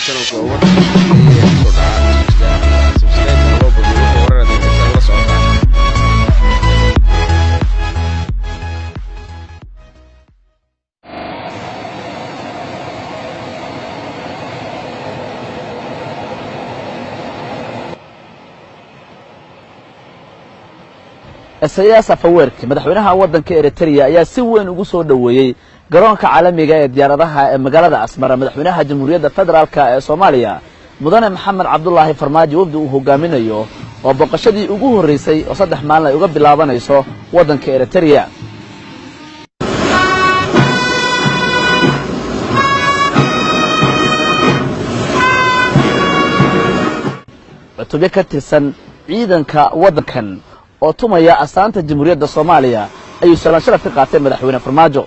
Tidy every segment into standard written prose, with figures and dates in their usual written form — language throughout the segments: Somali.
Channelku waa warka ee kusoo dhaca. Subscribe loo badiyo wuxuu warar adeegaysa la socotaa. Isaias Afwerki, madaxweynaha waddanka Eritrea, ayaa si weyn ugu soo dhoweeyey garoonka caalamiga ee diyaaradaha ee magaalada Asmara madaxweynaha Jamhuuriyadda Federaalka ee Soomaaliya, Mudane Maxamed Cabdulaahi Farmaajo, wafdi uu hogaaminayo oo booqashadii ugu horreysay oo 3 maalin ay uga bilaabanayso waddanka Eritrea. Cutubyo ka tirsan ciidanka waddankan oo tumaya astaanta Jamhuuriyadda Soomaaliya ayuu salaan sharaf ka qaatay madaxweyne Farmaajo.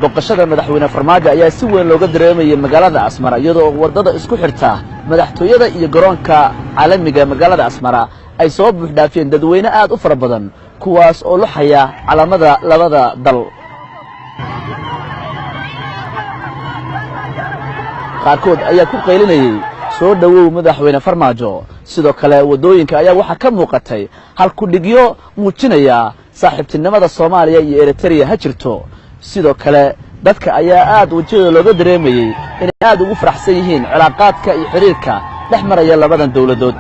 Booqashada madaxweyne Farmaajo ayaa si weyn looga dareemayay magaalada Asmara, iyadoo waddada isku xirta madaxtooyada iyo garoonka caalamiga magaalada Asmara ay soo buuxdhaafiyeen dadweyne aad u fara badan, kuwaas oo luxaya calamada labada dal. Qaarkood ayaa ku qaylinayey "Soo dhowow, madaxweyne Farmaajo." Sidoo kale waddooyinka ayaa waxaa ka muuqatay halkudhigyo muujinaya saaxiibtinimada Soomaaliya iyo Eritrea ha jirto. Sidoo kale dadka ayaa aad wejiyada looga dareemayey inay aad ugu faraxsan yihiin cilaaqaadka iyo xidhiirka dhex maraya labadan dowladood.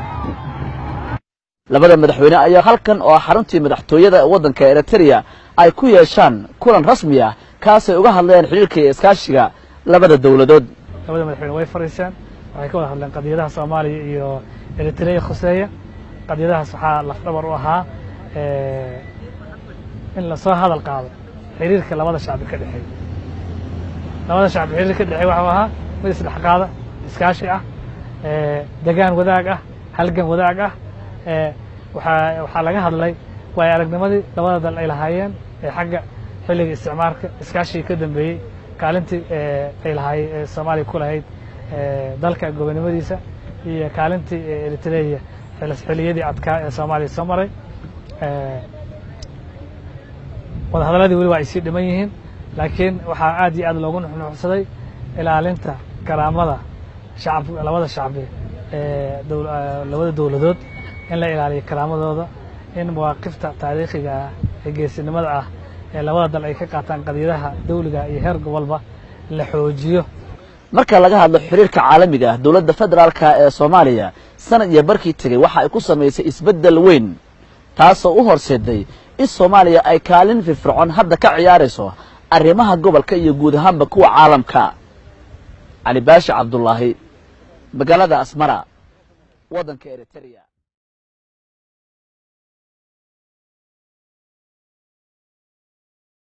Labada madaxweyne ayaa halkan oo xaruntii madaxtooyada waddanka Eritrea ay ku yeeshaan kulan rasmi ah, kaasay uga hadlayaan xidhiirka iyo iskaashiga labada dowladood. Labada madaxweyne way fariiseen, waxay ka wada hadleen qadiyadaha Soomaaliya iyo Eritrea khuseeya. Qadiyadahaas waxaa lafdhabar u ahaa in lasoo hadal qaado xiriirka labada shacbi ka dhexeeya. Labada shacbi xiriir ka dhexeeya waxuu ahaa mid isdhexqaada, iskaashi ah, degaan wadaag ah, halgan wadaag ah. Waxaa laga hadlay waayo aragnimadii labada dal ay lahaayeen ee xagga xilliga isticmaarka, iskaashigii ka dambeeyey, kaalintii ay lahaay Soomaaliya ku lahayd dalka gobonimadiisa iyo kaalintii Eritrea xilliyadii adkaa ee Soomaaliya soo maray. Wadahadalladii weli waa ay sii dhiman yihiin, laakiin waxaa aad iyo aad loogu nuxnuuxsaday ilaalinta karaamada shacab labada shacbi, labada dowladood in la ilaaliyo karaamadooda, in mawaaqifta taariikhiga ah ee geesinimada ah ee labada dal ay ka qaataan qadiyadaha dawliga iyo heer gobolba la xoojiyo. Marka laga hadlo xiriirka caalamiga ah, dowladda federaalka ee Soomaaliya sanad iyo barkii tegey waxa ay ku samaysay isbeddel weyn, taasoo u horseeday in Soomaaliya ay kaalin firfircoon hadda ka ciyaarayso arrimaha gobolka iyo guud ahaanba kuwa caalamka. Cali Baashi Cabdulaahi, magaalada Asmara, waddanka Eritrea.